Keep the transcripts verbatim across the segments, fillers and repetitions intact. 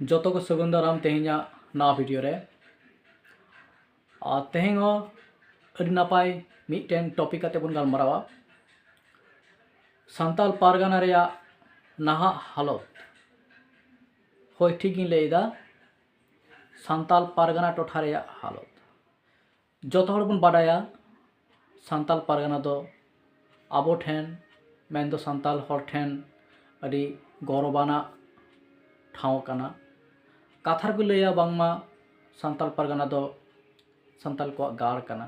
ᱡᱚᱛᱚ ᱠᱚ ᱥᱟᱹᱜᱩᱱ ᱫᱟᱨᱟᱢ ᱛᱮᱦᱮᱧᱟᱜ ᱱᱟᱣᱟ ᱵᱷᱤᱰᱤᱭᱳ ᱨᱮ᱾ ᱟᱨ ᱛᱮᱦᱮᱧ ᱦᱚᱸ ᱟᱹᱰᱤ ᱱᱟᱯᱟᱭ ᱢᱤᱫᱴᱮᱱ ᱴᱚᱯᱤᱠ ᱠᱟᱛᱮ ᱵᱚᱱ ᱜᱟᱞᱢᱟᱨᱟᱣᱟ᱾ ᱥᱟᱱᱛᱟᱞ ᱯᱟᱨᱜᱟᱱᱟ ᱨᱮᱭᱟᱜ ᱱᱟᱦᱟᱜ ᱦᱟᱞᱚᱛ᱾ ᱦᱳᱭ, ᱴᱷᱤᱠ ᱜᱤᱧ ᱞᱟᱹᱭ ᱮᱫᱟ, ᱥᱟᱱᱛᱟᱞ ᱯᱟᱨᱜᱟᱱᱟ ᱴᱚᱴᱷᱟ ᱨᱮᱭᱟᱜ ᱦᱟᱞᱚᱛ᱾ ᱡᱚᱛᱚ ᱦᱚᱲ ᱵᱚᱱ ᱵᱟᱰᱟᱭᱟ, ᱥᱟᱱᱛᱟᱞ ᱯᱟᱨᱜᱟᱱᱟ ᱫᱚ ᱟᱵᱚ ᱴᱷᱮᱱ, ᱢᱮᱱᱫᱚ ᱥᱟᱱᱛᱟᱞ ᱦᱚᱲ ᱴᱷᱮᱱ ᱟᱹᱰᱤ ᱜᱚᱨᱚᱵᱟᱱᱟᱜ ᱴᱷᱟᱶ ᱠᱟᱱᱟ᱾ ᱠᱟᱛᱷᱟ ᱨᱮᱠᱚ ᱞᱟᱹᱭᱟ ᱵᱟᱝᱢᱟ ᱥᱟᱱᱛᱟᱞ ᱯᱟᱨᱜᱟᱱᱟ ᱫᱚ ᱥᱟᱱᱛᱟᱞ ᱠᱚᱣᱟᱜ ᱜᱟᱲ ᱠᱟᱱᱟ᱾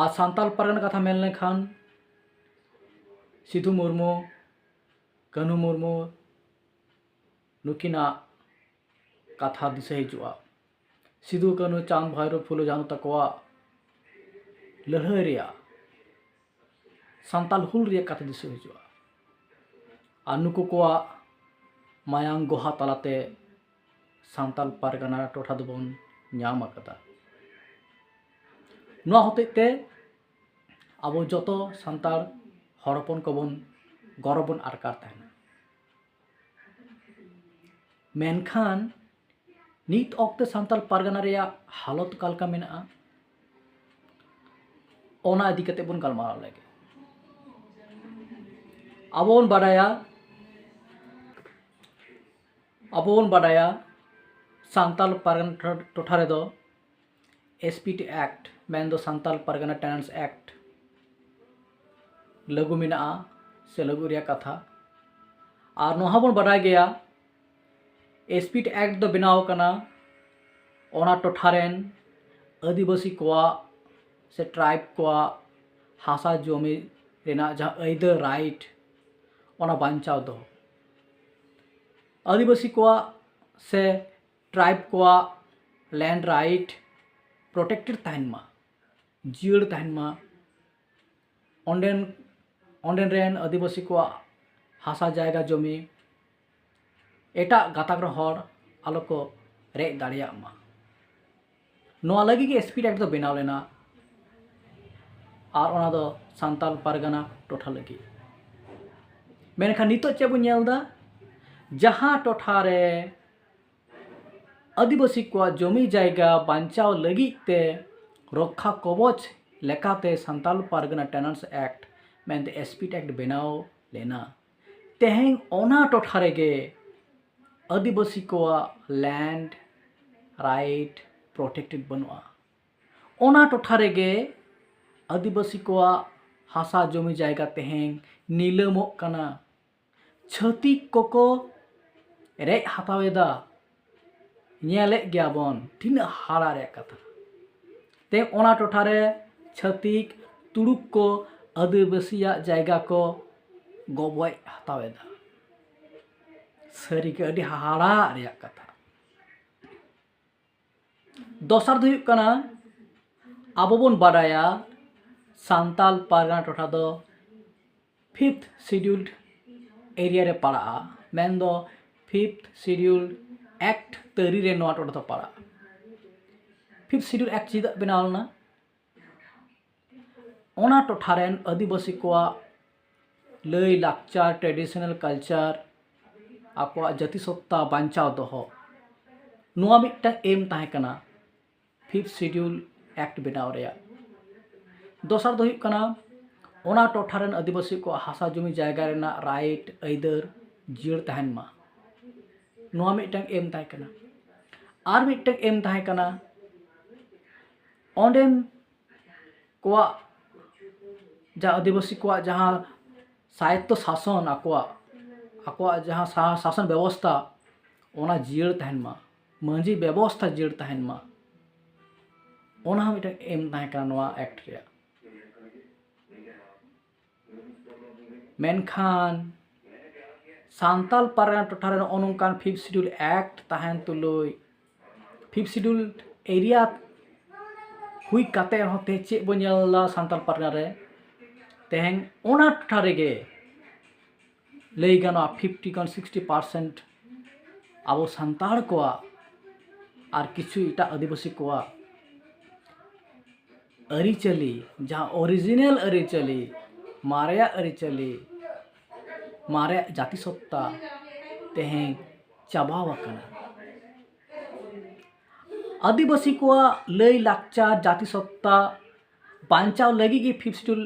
ᱟᱨ ᱥᱟᱱᱛᱟᱞ ᱯᱟᱨᱜᱟᱱᱟ ᱠᱟᱛᱷᱟ ᱢᱮᱱ ᱞᱮᱱᱠᱷᱟᱱ ᱥᱤᱫᱷᱩ ᱢᱩᱨᱢᱩ, ᱠᱟᱹᱱᱦᱩ ᱢᱩᱨᱢᱩ, ᱱᱩᱠᱤᱱᱟᱜ ᱠᱟᱛᱷᱟ ᱫᱤᱥᱟᱹ ᱦᱤᱡᱩᱜᱼᱟ᱾ ᱥᱤᱫᱩ, ᱠᱟᱹᱱᱦᱩ, ᱪᱟᱸᱫᱽ, ᱵᱷᱟᱭᱨᱳ, ᱯᱷᱩᱞᱳ, ᱡᱷᱟᱱᱳ ᱛᱟᱠᱚᱣᱟᱜ ᱞᱟᱹᱲᱦᱟᱹᱭ ᱨᱮᱭᱟᱜ, ᱥᱟᱱᱛᱟᱞ ᱦᱩᱞ ᱨᱮᱭᱟᱜ ᱠᱟᱛᱷᱟ ᱫᱤᱥᱟᱹ ᱦᱤᱡᱩᱜᱼᱟ᱾ ᱟᱨ ᱱᱩᱠᱩ ᱠᱚᱣᱟᱜ ᱢᱟᱭᱟᱝ ᱜᱚᱦᱟ ᱛᱟᱞᱟᱛᱮ ᱥᱟᱱᱛᱟᱞ ᱯᱟᱨᱜᱟᱱᱟ ᱴᱚᱴᱷᱟ ᱫᱚᱵᱚᱱ ᱧᱟᱢ ᱟᱠᱟᱫᱟ᱾ ᱱᱚᱣᱟ ᱦᱚᱛᱮᱡ ᱛᱮ ᱟᱵᱚ ᱡᱚᱛᱚ ᱥᱟᱱᱛᱟᱲ ᱦᱚᱲ ᱦᱚᱯᱚᱱ ᱠᱚᱵᱚᱱ ᱜᱚᱨᱚᱵ ᱵᱚᱱ ᱟᱴᱠᱟᱨ ᱛᱟᱦᱮᱱᱟ᱾ ᱢᱮᱱᱠᱷᱟᱱ ᱱᱤᱛ ᱚᱠᱛᱮ ᱥᱟᱱᱛᱟᱞ ᱯᱟᱨᱜᱟᱱᱟ ᱨᱮᱭᱟᱜ ᱦᱟᱞᱚᱛ ᱚᱠᱟ ᱞᱮᱠᱟ ᱢᱮᱱᱟᱜᱼᱟ, ᱚᱱᱟ ᱤᱫᱤ ᱠᱟᱛᱮ ᱵᱚᱱ ᱜᱟᱞᱢᱟᱨᱟᱣ ᱞᱮᱜᱮ᱾ ᱟᱵᱚ ᱵᱚᱱ ᱵᱟᱰᱟᱭᱟ, ᱟᱵᱚ ᱵᱚᱱ ᱵᱟᱰᱟᱭᱟ, ᱥᱟᱱᱛᱟᱞ ᱯᱟᱨᱜᱟᱱᱟ ᱴᱚ-, ᱴᱚᱴᱷᱟ ᱨᱮᱫᱚ ᱮᱥ ᱯᱤ ᱴᱤ ᱮᱠᱴ, ᱢᱮᱱᱫᱚ ᱥᱟᱱᱛᱟᱞ ᱯᱟᱨᱜᱟᱱᱟ ᱴᱮᱱᱮᱱᱥ ᱮᱠᱴ ᱞᱟᱹᱜᱩ ᱢᱮᱱᱟᱜᱼᱟ ᱥᱮ ᱞᱟᱹᱜᱩ ᱨᱮᱭᱟᱜ ᱠᱟᱛᱷᱟ᱾ ᱟᱨ ᱱᱚᱣᱟ ᱦᱚᱸᱵᱚᱱ ᱵᱟᱰᱟᱭ ᱜᱮᱭᱟ, ᱮᱥ ᱯᱤ ᱴᱤ ᱮᱠᱴ ᱫᱚ ᱵᱮᱱᱟᱣ ᱟᱠᱟᱱᱟ ᱚᱱᱟ ᱴᱚᱴᱷᱟ ᱨᱮᱱ ᱟᱹᱫᱤᱵᱟᱹᱥᱤ ᱠᱚᱣᱟᱜ ᱥᱮ ᱴᱨᱟᱭᱤᱵᱽ ᱠᱚᱣᱟᱜ ᱦᱟᱥᱟ ᱡᱚᱢᱤ ᱨᱮᱱᱟᱜ ᱡᱟᱦᱟᱸ ᱟᱹᱭᱫᱟᱹᱨ, ᱨᱟᱭᱤᱴ, ᱚᱱᱟ ᱵᱟᱧᱪᱟᱣ ᱫᱚᱦᱚ᱾ ᱟᱹᱫᱤᱵᱟᱹᱥᱤ ᱠᱚᱣᱟᱜ ᱥᱮ ᱴᱨᱟᱭᱤᱵᱽ ᱠᱚᱣᱟᱜ ᱞᱮᱱᱰ ᱨᱟᱭᱤᱴ ᱯᱨᱚᱴᱮᱠᱴᱮᱰ ᱛᱟᱦᱮᱱ ᱢᱟ, ᱡᱤᱭᱟᱹᱲ ᱛᱟᱦᱮᱱ ᱢᱟ᱾ ᱚᱸᱰᱮᱱ, ᱚᱸᱰᱮᱱ ᱨᱮᱱ ᱟᱹᱫᱤᱵᱟᱹᱥᱤ ᱠᱚᱣᱟᱜ ᱦᱟᱥᱟ ᱡᱟᱭᱜᱟ ᱡᱚᱢᱤ ᱮᱴᱟᱜ ᱜᱟᱛᱟᱠ ᱨᱮᱱ ᱦᱚᱲ ᱟᱞᱚ ᱠᱚ ᱨᱮᱡ ᱫᱟᱲᱮᱭᱟᱜ ᱢᱟ᱾ ᱱᱚᱣᱟ ᱞᱟᱹᱜᱤᱫ ᱜᱮ ᱮᱥ ᱯᱤ ᱴᱤ ᱮᱠᱴ ᱫᱚ ᱵᱮᱱᱟᱣ ᱞᱮᱱᱟ, ᱟᱨ ᱚᱱᱟ ᱫᱚ ᱥᱟᱱᱛᱟᱞ ᱯᱟᱨᱜᱟᱱᱟ ᱴᱚᱴᱷᱟ ᱞᱟᱹᱜᱤᱫ᱾ ᱢᱮᱱᱠᱷᱟᱱ ᱱᱤᱛᱚᱜ ᱪᱮᱫ ᱵᱚᱱ ᱧᱮᱞ ᱮᱫᱟ? ᱡᱟᱦᱟᱸ ᱴᱚᱴᱷᱟ ᱨᱮ ᱟᱹᱫᱤᱵᱟᱹᱥᱤ ᱠᱚᱣᱟᱜ ᱡᱚᱢᱤ ᱡᱟᱭᱜᱟ ᱵᱟᱧᱪᱟᱣ ᱞᱟᱹᱜᱤᱫ ᱛᱮ ᱨᱚᱠᱠᱷᱟ ᱠᱚᱵᱚᱪ ᱞᱮᱠᱟᱛᱮ ᱥᱟᱱᱛᱟᱞ ᱯᱟᱨᱜᱟᱱᱟ ᱴᱮᱱᱟᱱᱴᱥ ᱮᱠᱴ ᱢᱮᱱᱛᱮ ᱮᱥᱯᱤᱴ ᱮᱠᱴ ᱵᱮᱱᱟᱣ ᱞᱮᱱᱟ᱾ ᱛᱮᱦᱮᱧ ᱚᱱᱟ ᱴᱚᱴᱷᱟ ᱨᱮᱜᱮ ᱟᱹᱫᱤᱵᱟᱹᱥᱤ ᱠᱚᱣᱟᱜ ᱞᱮᱱᱰ ᱨᱟᱭᱤᱴ ᱯᱨᱚᱴᱮᱠᱴᱮᱰ ᱵᱟᱹᱱᱩᱜᱼᱟ᱾ ᱚᱱᱟ ᱴᱚᱴᱷᱟ ᱨᱮᱜᱮ ᱟᱹᱫᱤᱵᱟᱹᱥᱤ ᱠᱚᱣᱟᱜ ᱦᱟᱥᱟ ᱡᱚᱢᱤ ᱡᱟᱭᱜᱟ ᱛᱮᱦᱮᱧ ᱱᱤᱞᱟᱹᱢᱚᱜ ᱠᱟᱱᱟ᱾ ᱪᱷᱟᱹᱛᱤᱠ ᱠᱚᱠᱚ ᱨᱮᱡ ᱦᱟᱛᱟᱣ ᱮᱫᱟ᱾ ᱧᱮᱞᱮᱫ ᱜᱮᱭᱟ ᱵᱚᱱ ᱛᱤᱱᱟᱹᱜ ᱦᱟᱦᱟᱲᱟ ᱨᱮᱭᱟᱜ ᱠᱟᱛᱷᱟ᱾ ᱛᱮ ᱚᱱᱟ ᱴᱚᱴᱷᱟ ᱨᱮ ᱪᱷᱟᱹᱛᱤᱠ ᱛᱩᱲᱩᱠ ᱠᱚ ᱟᱹᱫᱤᱵᱟᱹᱥᱤᱭᱟᱜ ᱡᱟᱭᱜᱟ ᱠᱚ ᱜᱚᱵᱚᱡ ᱦᱟᱛᱟᱣ ᱮᱫᱟ᱾ ᱥᱟᱹᱨᱤᱜᱮ ᱟᱹᱰᱤ ᱦᱟᱦᱟᱲᱟ ᱨᱮᱭᱟᱜ ᱠᱟᱛᱷᱟ᱾ ᱫᱚᱥᱟᱨ ᱫᱚ ᱦᱩᱭᱩᱜ ᱠᱟᱱᱟ, ᱟᱵᱚ ᱵᱚᱱ ᱵᱟᱰᱟᱭᱟ ᱥᱟᱱᱛᱟᱞ ᱯᱟᱨᱜᱟᱱᱟ ᱴᱚᱴᱷᱟ ᱫᱚ ᱯᱷᱤᱯᱛᱷ ᱥᱤᱰᱤᱭᱩᱞᱰ ᱮᱨᱤᱭᱟ ᱨᱮ ᱯᱟᱲᱟᱜᱼᱟ, ᱢᱮᱱᱫᱚ ᱯᱷᱤᱯᱛᱷ ᱥᱤᱰᱤᱭᱩᱞᱰ ᱮᱠᱴ ᱛᱟᱹᱨᱤ ᱨᱮ ᱱᱚᱣᱟ ᱴᱚᱴᱷᱟ ᱫᱚ ᱯᱟᱲᱟᱜᱼᱟ᱾ ᱯᱷᱤᱯᱛᱷ ᱥᱤᱰᱤᱭᱩᱞ ᱮᱠᱴ ᱪᱮᱫᱟᱜ ᱵᱮᱱᱟᱣ ᱞᱮᱱᱟ? ᱚᱱᱟ ᱴᱚᱴᱷᱟ ᱨᱮᱱ ᱟᱹᱫᱤᱵᱟᱹᱥᱤ ᱠᱚᱣᱟᱜ ᱞᱟᱹᱭ ᱞᱟᱠᱪᱟᱨ, ᱴᱨᱮᱰᱤᱥᱚᱱᱟᱞ ᱠᱟᱞᱪᱟᱨ, ᱟᱠᱚᱣᱟᱜ ᱡᱟᱹᱛᱤ ᱥᱚᱛᱛᱟ ᱵᱟᱧᱪᱟᱣ ᱫᱚᱦᱚ, ᱱᱚᱣᱟ ᱢᱤᱫᱴᱟᱝ ᱮᱢ ᱛᱟᱦᱮᱸ ᱠᱟᱱᱟ ᱯᱷᱤᱯᱛᱷ ᱥᱤᱰᱤᱭᱩᱞ ᱮᱠᱴ ᱵᱮᱱᱟᱣ ᱨᱮᱭᱟᱜ᱾ ᱫᱚᱥᱟᱨ ᱫᱚ ᱦᱩᱭᱩᱜ ᱠᱟᱱᱟ, ᱚᱱᱟ ᱴᱚᱴᱷᱟ ᱨᱮᱱ ᱟᱹᱫᱤᱵᱟᱹᱥᱤ ᱠᱚᱣᱟᱜ ᱦᱟᱥᱟ ᱡᱚᱢᱤ ᱡᱟᱭᱜᱟ ᱨᱮᱱᱟᱜ ᱨᱟᱭᱤᱴ ᱟᱹᱭᱫᱟᱹᱨ ᱡᱤᱭᱟᱹᱲ ᱛᱟᱦᱮᱱ ᱢᱟ, ᱱᱚᱣᱟ ᱢᱤᱫᱴᱟᱝ ᱮᱢ ᱛᱟᱦᱮᱸ ᱠᱟᱱᱟ᱾ ᱟᱨ ᱢᱤᱫᱴᱟᱝ ᱮᱢ ᱛᱟᱦᱮᱸ ᱠᱟᱱᱟ, ᱚᱸᱰᱮᱱ ᱠᱚᱣᱟᱜ ᱡᱟᱦᱟᱸ ᱟᱹᱫᱤᱵᱟᱹᱥᱤ ᱠᱚᱣᱟᱜ ᱡᱟᱦᱟᱸ ᱥᱟᱭᱚᱛᱛᱚ ᱥᱟᱥᱚᱱ, ᱟᱠᱚᱣᱟᱜ ᱟᱠᱚᱣᱟᱜ ᱡᱟᱦᱟᱸ ᱥᱟ- ᱥᱟᱥᱚᱱ ᱵᱮᱵᱚᱥᱛᱷᱟ, ᱚᱱᱟ ᱡᱤᱭᱟᱹᱲ ᱛᱟᱦᱮᱱ ᱢᱟ, ᱢᱟᱹᱡᱷᱤ ᱵᱮᱵᱚᱥᱛᱷᱟ ᱡᱤᱭᱟᱹᱲ ᱛᱟᱦᱮᱱ ᱢᱟ, ᱚᱱᱟ ᱦᱚᱸ ᱢᱤᱫᱴᱟᱝ ᱮᱢ ᱛᱟᱦᱮᱸ ᱠᱟᱱᱟ ᱱᱚᱣᱟ ᱮᱠᱴ ᱨᱮᱭᱟᱜ᱾ ᱢᱮᱱᱠᱷᱟᱱ ᱥᱟᱱᱛᱟᱞ ᱯᱟᱨᱜᱟᱱᱟ ᱴᱚᱴᱷᱟ ᱨᱮ ᱱᱚᱜᱼᱚ ᱱᱚᱝᱠᱟᱱ ᱯᱷᱤᱯᱛᱷ ᱥᱤᱰᱤᱭᱩᱞ ᱮᱠᱴ ᱛᱟᱦᱮᱱ ᱛᱩᱞᱩᱡ, ᱯᱷᱤᱯᱛᱷ ᱥᱤᱰᱤᱭᱩᱞ ᱮᱨᱤᱭᱟ ᱦᱩᱭ ᱠᱟᱛᱮ ᱨᱮᱦᱚᱸ ᱛᱮ ᱪᱮᱫ ᱵᱚᱱ ᱧᱮᱞ ᱮᱫᱟ ᱥᱟᱱᱛᱟᱞ ᱯᱟᱨᱜᱟᱱᱟ ᱨᱮ? ᱛᱮᱦᱮᱧ ᱚᱱᱟ ᱴᱚᱴᱷᱟ ᱨᱮᱜᱮ ᱞᱟᱹᱭ ᱜᱟᱱᱚᱜᱼᱟ ᱯᱷᱤᱯᱴᱤ ᱠᱷᱚᱱ ᱥᱤᱠᱥᱴᱤ ᱯᱟᱨᱥᱮᱱᱴ ᱟᱵᱚ ᱥᱟᱱᱛᱟᱲ ᱠᱚᱣᱟᱜ ᱟᱨ ᱠᱤᱪᱷᱩ ᱮᱴᱟᱜ ᱟᱹᱫᱤᱵᱟᱹᱥᱤ ᱠᱚᱣᱟᱜ ᱟᱹᱨᱤᱪᱟᱹᱞᱤ, ᱡᱟᱦᱟᱸ ᱚᱨᱤᱡᱤᱱᱟᱞ ᱟᱹᱨᱤᱪᱟᱹᱞᱤ, ᱢᱟᱨᱮᱭᱟᱜ ᱟᱹᱨᱤᱪᱟᱹᱞᱤ, ᱢᱟᱨᱮᱭᱟᱜ ᱡᱟᱹᱛᱤ ᱥᱚᱛᱛᱟ, ᱛᱮᱦᱮᱧ ᱪᱟᱵᱟᱣ ᱟᱠᱟᱱᱟ᱾ ᱟᱹᱫᱤᱵᱟᱹᱥᱤ ᱠᱚᱣᱟᱜ ᱞᱟᱹᱭ ᱞᱟᱠᱪᱟᱨ, ᱡᱟᱹᱛᱤ ᱥᱚᱛᱛᱟ ᱵᱟᱧᱪᱟᱣ ᱞᱟᱹᱜᱤᱫ ᱜᱮ ᱯᱷᱤᱯᱛᱷ ᱥᱤᱰᱩᱞ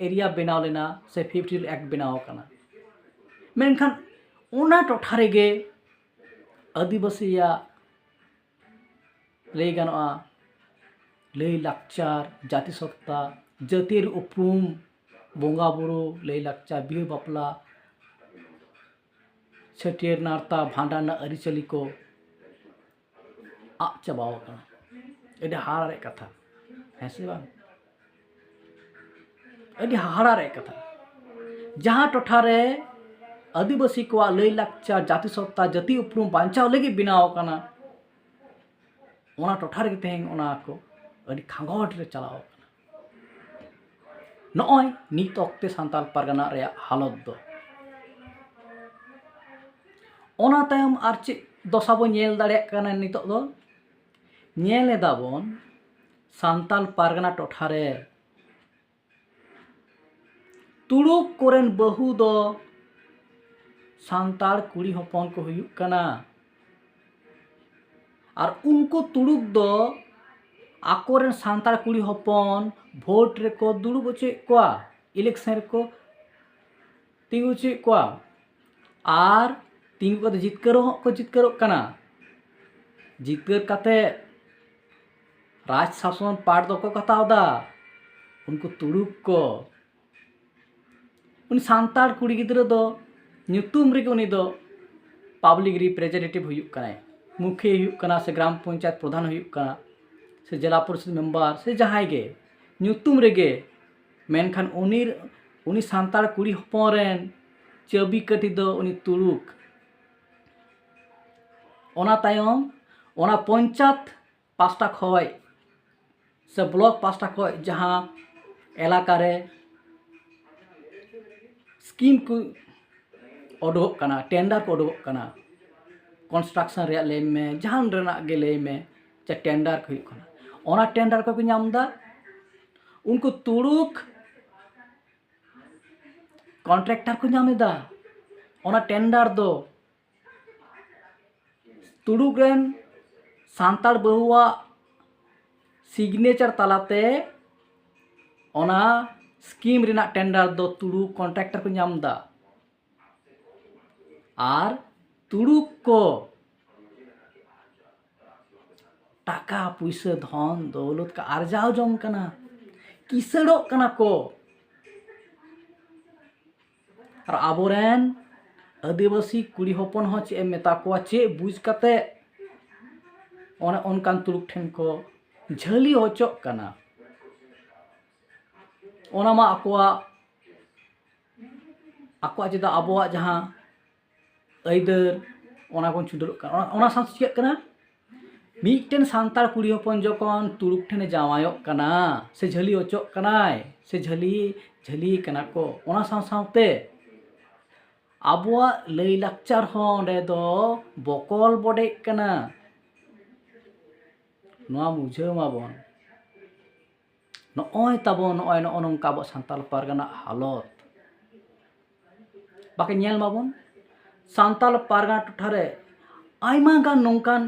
ᱮᱨᱤᱭᱟ ᱵᱮᱱᱟᱣ ᱞᱮᱱᱟ ᱥᱮ ᱯᱷᱤᱯᱛᱷ ᱥᱤᱰᱩᱞ ᱮᱠᱴ ᱵᱮᱱᱟᱣ ᱟᱠᱟᱱᱟ᱾ ᱢᱮᱱᱠᱷᱟᱱ ᱚᱱᱟ ᱴᱚᱴᱷᱟ ᱨᱮᱜᱮ ᱟᱹᱫᱤᱵᱟᱹᱥᱤᱭᱟᱜ ᱞᱟᱹᱭ ᱜᱟᱱᱚᱜᱼᱟ, ᱞᱟᱹᱭ ᱞᱟᱠᱪᱟᱨ, ᱡᱟᱹᱛᱤ ᱥᱚᱛᱛᱟ, ᱡᱟᱹᱛᱤᱭᱟᱹᱨᱤ ᱩᱯᱨᱩᱢ, ᱵᱚᱸᱜᱟ ᱵᱩᱨᱩ, ᱞᱟᱹᱭ ᱞᱟᱠᱪᱟᱨ, ᱵᱤᱦᱟᱹ ᱵᱟᱯᱞᱟ, ᱪᱷᱟᱹᱴᱭᱟᱹᱨ ᱱᱟᱨᱛᱟ, ᱵᱷᱟᱸᱰᱟᱱ ᱨᱮᱱᱟᱜ ᱟᱹᱨᱤᱪᱟᱹᱞᱤ ᱠᱚ ᱟᱫ ᱪᱟᱵᱟᱣ ᱟᱠᱟᱱᱟ᱾ ᱟᱹᱰᱤ ᱦᱟᱦᱟᱲᱟ ᱨᱮᱭᱟᱜ ᱠᱟᱛᱷᱟ, ᱦᱮᱸ ᱥᱮ ᱵᱟᱝ? ᱟᱹᱰᱤ ᱦᱟᱦᱟᱲᱟ ᱨᱮᱭᱟᱜ ᱠᱟᱛᱷᱟ᱾ ᱡᱟᱦᱟᱸ ᱴᱚᱴᱷᱟ ᱨᱮ ᱟᱹᱫᱤᱵᱟᱹᱥᱤ ᱠᱚᱣᱟᱜ ᱞᱟᱹᱭ ᱞᱟᱠᱪᱟᱨ, ᱡᱟᱹᱛᱤ ᱥᱚᱛᱛᱟ, ᱡᱟᱹᱛᱤ ᱩᱯᱨᱩᱢ ᱵᱟᱧᱪᱟᱣ ᱞᱟᱹᱜᱤᱫ ᱵᱮᱱᱟᱣ ᱟᱠᱟᱱᱟ, ᱚᱱᱟ ᱴᱚᱴᱷᱟ ᱨᱮᱜᱮ ᱛᱮᱦᱮᱧ ᱚᱱᱟ ᱠᱚ ᱟᱹᱰᱤ ᱠᱷᱟᱸᱜᱚᱴ ᱨᱮ ᱪᱟᱞᱟᱣ ᱟᱠᱟᱱᱟ᱾ ᱱᱚᱜᱼᱚᱭ ᱱᱤᱛ ᱚᱠᱛᱮ ᱥᱟᱱᱛᱟᱲ ᱯᱟᱨᱜᱟᱱᱟ ᱨᱮᱭᱟᱜ ᱦᱟᱞᱚᱛ ᱫᱚ᱾ ᱚᱱᱟ ᱛᱟᱭᱚᱢ ᱟᱨ ᱪᱮᱫ ᱫᱚᱥᱟ ᱵᱚᱱ ᱧᱮᱞ ᱫᱟᱲᱮᱭᱟᱜ ᱠᱟᱱᱟ ᱱᱤᱛᱚᱜ ᱫᱚ? ᱧᱮᱞ ᱮᱫᱟ ᱵᱚᱱ ᱥᱟᱱᱛᱟᱲ ᱯᱟᱨᱜᱟᱱᱟ ᱴᱚᱴᱷᱟ ᱨᱮ ᱛᱩᱲᱩᱠ ᱠᱚᱨᱮᱱ ᱵᱟᱹᱦᱩ ᱫᱚ ᱥᱟᱱᱛᱟᱲ ᱠᱩᱲᱤ ᱦᱚᱯᱚᱱ ᱠᱚ ᱦᱩᱭᱩᱜ ᱠᱟᱱᱟ᱾ ᱟᱨ ᱩᱱᱠᱩ ᱛᱩᱲᱩᱠ ᱫᱚ ᱟᱠᱚᱨᱮᱱ ᱥᱟᱱᱛᱟᱲ ᱠᱩᱲᱤ ᱦᱚᱯᱚᱱ ᱵᱷᱳᱴ ᱨᱮᱠᱚ ᱫᱩᱲᱩᱵ ᱦᱚᱪᱚᱭᱮᱫ ᱠᱚᱣᱟ, ᱤᱞᱮᱠᱥᱚᱱ ᱨᱮᱠᱚ ᱛᱤᱸᱜᱩ ᱦᱚᱪᱚᱭᱮᱫ ᱠᱚᱣᱟ᱾ ᱟᱨ ᱛᱤᱸᱜᱩ ᱠᱟᱛᱮ ᱡᱤᱛᱠᱟᱹᱨᱚᱜ ᱦᱚᱸ ᱠᱚ ᱡᱤᱛᱠᱟᱹᱨᱚᱜ ᱠᱟᱱᱟ᱾ ᱡᱤᱛᱠᱟᱹᱨ ᱠᱟᱛᱮ ᱨᱟᱡᱽ ᱥᱟᱥᱚᱱ ᱯᱟᱴ ᱫᱚᱠᱚ ᱦᱟᱛᱟᱣ ᱮᱫᱟ ᱩᱱᱠᱩ ᱛᱩᱲᱩᱠ ᱠᱚ᱾ ᱩᱱᱤ ᱥᱟᱱᱛᱟᱲ ᱠᱩᱲᱤ ᱜᱤᱫᱽᱨᱟᱹ ᱫᱚ ᱧᱩᱛᱩᱢ ᱨᱮᱜᱮ ᱩᱱᱤ ᱫᱚ ᱯᱟᱵᱽᱞᱤᱠ ᱨᱤᱯᱨᱮᱡᱮᱱᱴᱮᱴᱤᱵᱷ ᱦᱩᱭᱩᱜ ᱠᱟᱱᱟᱭ, ᱢᱩᱠᱷᱤᱭᱟᱹ ᱦᱩᱭᱩᱜ ᱠᱟᱱᱟ ᱥᱮ ᱜᱨᱟᱢ ᱯᱚᱧᱪᱟᱭᱮᱛ ᱯᱨᱚᱫᱷᱟᱱ ᱦᱩᱭᱩᱜ ᱠᱟᱱᱟ ᱥᱮ ᱡᱮᱞᱟ ᱯᱚᱨᱤᱥᱚᱫ ᱢᱮᱢᱵᱟᱨ ᱥᱮ ᱡᱟᱦᱟᱸᱭ ᱜᱮ ᱧᱩᱛᱩᱢ ᱨᱮᱜᱮ᱾ ᱢᱮᱱᱠᱷᱟᱱ ᱩᱱᱤ, ᱩᱱᱤ ᱥᱟᱱᱛᱟᱲ ᱠᱩᱲᱤ ᱦᱚᱯᱚᱱ ᱨᱮᱱ ᱪᱟᱹᱵᱤ ᱠᱟᱹᱴᱷᱤ ᱫᱚ ᱩᱱᱤ ᱛᱩᱲᱩᱠ᱾ ᱚᱱᱟ ᱛᱟᱭᱚᱢ ᱚᱱᱟ ᱯᱚᱧᱪᱟᱭᱮᱛ ᱯᱟᱥᱴᱟ ᱠᱷᱚᱱ ᱥᱮ ᱵᱞᱚᱠ ᱯᱟᱥᱴᱟ ᱠᱷᱚᱱ ᱡᱟᱦᱟᱸ ᱮᱞᱟᱠᱟ ᱨᱮ ᱥᱠᱤᱢ ᱠᱚ ᱩᱰᱩᱠᱚᱜ ᱠᱟᱱᱟ, ᱴᱮᱱᱰᱟᱨ ᱠᱚ ᱩᱰᱩᱠᱚᱜ ᱠᱟᱱᱟ, ᱠᱚᱱᱥᱴᱨᱟᱠᱥᱚᱱ ᱨᱮᱭᱟᱜ ᱞᱟᱹᱭ ᱢᱮ, ᱡᱟᱦᱟᱱ ᱨᱮᱱᱟᱜ ᱜᱮ ᱞᱟᱹᱭ ᱢᱮ, ᱡᱮ ᱴᱮᱱᱰᱟᱨ ᱠᱚ ᱦᱩᱭᱩᱜ ᱠᱟᱱᱟ, ᱚᱱᱟ ᱴᱮᱱᱰᱟᱨ ᱠᱚᱠᱚ ᱧᱟᱢ ᱮᱫᱟ᱾ ᱩᱱᱠᱩ ᱛᱩᱲᱩᱠ ᱠᱚᱱᱴᱨᱟᱠᱴᱟᱨ ᱠᱚ ᱧᱟᱢ ᱮᱫᱟ᱾ ᱚᱱᱟ ᱴᱮᱱᱰᱟᱨ ᱫᱚ ᱛᱩᱲᱩᱠ ᱨᱮᱱ ᱥᱟᱱᱛᱟᱲ ᱵᱟᱹᱦᱩᱣᱟᱜ ᱥᱤᱜᱽᱱᱮᱪᱟᱨ ᱛᱟᱞᱟᱛᱮ ᱚᱱᱟ ᱥᱠᱤᱢ ᱨᱮᱱᱟᱜ ᱴᱮᱱᱰᱟᱨ ᱫᱚ ᱛᱩᱲᱩᱠ ᱠᱚᱱᱴᱨᱟᱠᱴᱟᱨ ᱠᱚ ᱧᱟᱢ ᱮᱫᱟ᱾ ᱟᱨ ᱛᱩᱲᱩᱠ ᱠᱚ ᱴᱟᱠᱟ ᱯᱩᱭᱥᱟᱹ, ᱫᱷᱚᱱ ᱫᱚᱣᱞᱚᱛ ᱠᱚ ᱟᱨᱡᱟᱣ ᱡᱚᱝ ᱠᱟᱱᱟ, ᱠᱤᱥᱟᱹᱲᱚᱜ ᱠᱟᱱᱟ ᱠᱚ᱾ ᱟᱨ ᱟᱵᱚᱨᱮᱱ ᱟᱹᱫᱤᱵᱟᱹᱥᱤ ᱠᱩᱲᱤ ᱦᱚᱯᱚᱱ ᱦᱚᱸ ᱪᱮᱫ ᱮᱢ ᱢᱮᱛᱟ ᱠᱚᱣᱟ, ᱪᱮᱫ ᱵᱩᱡᱽ ᱠᱟᱛᱮ ᱚᱱᱮ ᱚᱱᱠᱟᱱ ᱛᱩᱲᱩᱠ ᱴᱷᱮᱱ ᱠᱚ ᱡᱷᱟᱹᱞᱤ ᱦᱚᱪᱚᱜ ᱠᱟᱱᱟ? ᱚᱱᱟ ᱢᱟ ᱟᱠᱚᱣᱟᱜ, ᱟᱠᱚᱣᱟᱜ ᱪᱮᱫᱟᱜ ᱟᱵᱚᱣᱟᱜ ᱡᱟᱦᱟᱸ ᱟᱹᱭᱫᱟᱹᱨ, ᱚᱱᱟ ᱵᱚᱱ ᱪᱷᱩᱰᱟᱹᱨᱚᱜ ᱠᱟᱱᱟ᱾ ᱚᱱᱟ, ᱚᱱᱟ ᱥᱟᱶᱛᱮ ᱪᱤᱠᱟᱹᱜ ᱠᱟᱱᱟ? ᱢᱤᱫᱴᱮᱱ ᱥᱟᱱᱛᱟᱲ ᱠᱩᱲᱤ ᱦᱚᱯᱚᱱ ᱡᱚᱠᱷᱚᱱ ᱛᱩᱲᱩᱠ ᱴᱷᱮᱱᱮ ᱡᱟᱶᱟᱭᱚᱜ ᱠᱟᱱᱟ, ᱥᱮ ᱡᱷᱟᱹᱞᱤ ᱚᱪᱚᱜ ᱠᱟᱱᱟᱭ, ᱥᱮ ᱡᱷᱟᱹᱞᱤ, ᱡᱷᱟᱹᱞᱤ ᱠᱟᱱᱟ ᱠᱚ, ᱚᱱᱟ ᱥᱟᱶ ᱥᱟᱶᱛᱮ ᱟᱵᱚᱣᱟᱜ ᱞᱟᱹᱭ ᱞᱟᱠᱪᱟᱨ ᱦᱚᱸ ᱚᱸᱰᱮ ᱫᱚ ᱵᱚᱠᱚᱞ ᱵᱚᱰᱮᱜ ᱠᱟᱱᱟ᱾ ᱱᱚᱣᱟ ᱵᱩᱡᱷᱟᱹᱣ ᱢᱟᱵᱚᱱ᱾ ᱱᱚᱜᱼᱚᱭ ᱛᱟᱵᱚᱱ, ᱱᱚᱜᱼᱚᱭ ᱱᱚᱜᱼᱚ ᱱᱚᱝᱠᱟ ᱟᱵᱚ ᱥᱟᱱᱛᱟᱲ ᱯᱟᱨᱜᱟᱱᱟ ᱦᱟᱞᱚᱛ᱾ ᱵᱟᱠᱮ ᱧᱮᱞ ᱢᱟᱵᱚᱱ, ᱥᱟᱱᱛᱟᱲ ᱯᱟᱨᱜᱟᱱᱟ ᱴᱚᱴᱷᱟ ᱨᱮ ᱟᱭᱢᱟ ᱜᱟᱱ ᱱᱚᱝᱠᱟᱱ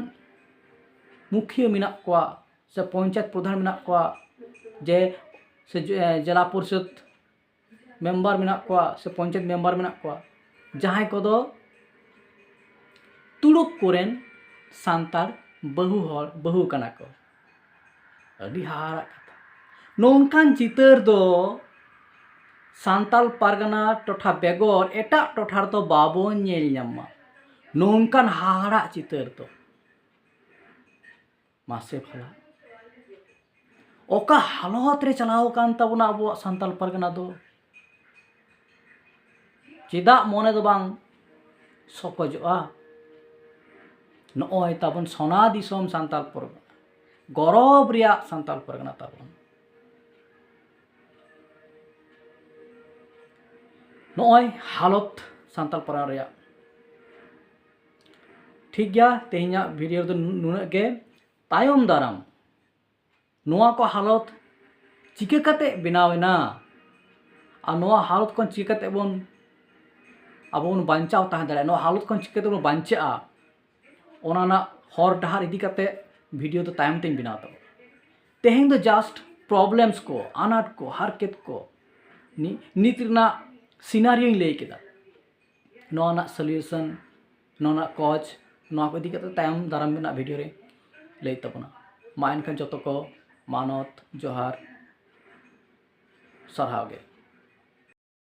ᱢᱩᱠᱷᱤᱭᱟᱹ ᱢᱮᱱᱟᱜ ᱠᱚᱣᱟ, ᱥᱮ ᱯᱚᱧᱪᱟᱭᱮᱛ ᱯᱨᱚᱫᱷᱟᱱ ᱢᱮᱱᱟᱜ ᱠᱚᱣᱟ, ᱡᱮ, ᱥᱮ ᱡᱮ-, ᱡᱮᱞᱟ ᱯᱚᱨᱤᱥᱚᱫᱽ ᱢᱮᱢᱵᱟᱨ ᱢᱮᱱᱟᱜ ᱠᱚᱣᱟ, ᱥᱮ ᱯᱚᱧᱪᱟᱭᱮᱛ ᱢᱮᱢᱵᱟᱨ ᱢᱮᱱᱟᱜ ᱠᱚᱣᱟ, ᱡᱟᱦᱟᱸᱭ ᱠᱚᱫᱚ ᱛᱩᱲᱩᱠ ᱠᱚᱨᱮᱱ ᱥᱟᱱᱛᱟᱲ ᱵᱟᱹᱦᱩ ᱦᱚᱲ, ᱵᱟᱹᱦᱩ ᱠᱟᱱᱟ ᱠᱚ᱾ ᱟᱹᱰᱤ ᱦᱟᱦᱟᱲᱟᱜ ᱠᱟᱛᱷᱟ᱾ ᱱᱚᱝᱠᱟᱱ ᱪᱤᱛᱟᱹᱨ ᱫᱚ ᱥᱟᱱᱛᱟᱲ ᱯᱟᱨᱜᱟᱱᱟ ᱴᱚᱴᱷᱟ ᱵᱮᱜᱚᱨ ᱮᱴᱟᱜ ᱴᱚᱴᱷᱟ ᱨᱮᱫᱚ ᱵᱟᱵᱚᱱ ᱧᱮᱞ ᱧᱟᱢᱟ, ᱱᱚᱝᱠᱟᱱ ᱦᱟᱦᱟᱲᱟᱜ ᱪᱤᱛᱟᱹᱨ ᱫᱚ᱾ ᱢᱟᱥᱮ ᱵᱷᱟᱞᱟ, ᱚᱠᱟ ᱦᱟᱞᱚᱛ ᱨᱮ ᱪᱟᱞᱟᱣ ᱟᱠᱟᱱ ᱛᱟᱵᱚᱱᱟ ᱟᱵᱚᱣᱟᱜ ᱥᱟᱱᱛᱟᱲ ᱯᱟᱨᱜᱟᱱᱟ ᱫᱚ? ᱪᱮᱫᱟᱜ ᱢᱚᱱᱮ ᱫᱚ ᱵᱟᱝ ᱥᱚᱠᱚᱡᱚᱜᱼᱟ? ᱱᱚᱜᱼᱚᱭ ᱛᱟᱵᱚᱱ ᱥᱚᱱᱟ ᱫᱤᱥᱚᱢ ᱥᱟᱱᱛᱟᱲ ᱯᱟᱨᱜᱟᱱᱟ, ᱜᱚᱨᱚᱵᱽ ᱨᱮᱭᱟᱜ ᱥᱟᱱᱛᱟᱲ ᱯᱟᱨᱜᱟᱱᱟ ᱛᱟᱵᱚᱱ᱾ ᱱᱚᱜᱼᱚᱭ ᱦᱟᱞᱚᱛ ᱥᱟᱱᱛᱟᱲ ᱯᱟᱨᱜᱟᱱᱟ ᱨᱮᱭᱟᱜ᱾ ᱴᱷᱤᱠ ᱜᱮᱭᱟ, ᱛᱮᱦᱮᱧᱟᱜ ᱵᱷᱤᱰᱤᱭᱳ ᱨᱮᱫᱚ ᱱᱩᱱᱟᱹᱜ ᱜᱮ᱾ ᱛᱟᱭᱚᱢ ᱫᱟᱨᱟᱢ ᱱᱚᱣᱟ ᱠᱚ ᱦᱟᱞᱚᱛ ᱪᱤᱠᱟᱹ ᱠᱟᱛᱮ ᱵᱮᱱᱟᱣ ᱮᱱᱟ, ᱟᱨ ᱱᱚᱣᱟ ᱦᱟᱞᱚᱛ ᱠᱷᱚᱱ ᱪᱤᱠᱟᱹ ᱠᱟᱛᱮ ᱵᱚᱱ, ᱟᱵᱚ ᱵᱚᱱ ᱵᱟᱧᱪᱟᱣ ᱛᱟᱦᱮᱸ ᱫᱟᱲᱮᱭᱟᱜᱼᱟ, ᱱᱚᱣᱟ ᱦᱟᱞᱚᱛ ᱠᱷᱚᱱ ᱪᱤᱠᱟᱹ ᱛᱮᱵᱚᱱ ᱵᱟᱧᱪᱟᱜᱼᱟ, ᱚᱱᱟ ᱨᱮᱱᱟᱜ ᱦᱚᱨ ᱰᱟᱦᱟᱨ ᱤᱫᱤ ᱠᱟᱛᱮ ᱵᱷᱤᱰᱤᱭᱳ ᱫᱚ ᱛᱟᱭᱚᱢ ᱛᱮᱧ ᱵᱮᱱᱟᱣ ᱛᱟᱵᱚᱱᱟ᱾ ᱛᱮᱦᱮᱧ ᱫᱚ ᱡᱟᱥᱴ ᱯᱨᱚᱵᱞᱮᱢᱥ ᱠᱚ, ᱟᱱᱟᱴ ᱠᱚ, ᱦᱟᱨᱠᱮᱛ ᱠᱚ, ᱱᱤ- ᱱᱤᱛ ᱨᱮᱱᱟᱜ ᱥᱤᱱᱟᱨᱤᱭᱳᱧ ᱞᱟᱹᱭ ᱠᱮᱫᱟ᱾ ᱱᱚᱣᱟ ᱨᱮᱱᱟᱜ ᱥᱚᱞᱤᱭᱩᱥᱚᱱ, ᱱᱚᱣᱟ ᱨᱮᱱᱟᱜ ᱠᱚᱡᱽ, ᱱᱚᱣᱟ ᱠᱚ ᱤᱫᱤ ᱠᱟᱛᱮ ᱛᱟᱭᱚᱢ ᱫᱟᱨᱟᱢ ᱨᱮᱱᱟᱜ ᱵᱷᱤᱰᱤᱭᱳ ᱨᱮ ᱞᱟᱹᱭ ᱛᱟᱵᱚᱱᱟ᱾ ᱢᱟ ᱮᱱᱠᱷᱟᱱ ᱡᱚᱛᱚ ᱠᱚ ᱢᱟᱱᱚᱛ, ᱡᱚᱦᱟᱨ, ᱥᱟᱨᱦᱟᱣ ᱜᱮ᱾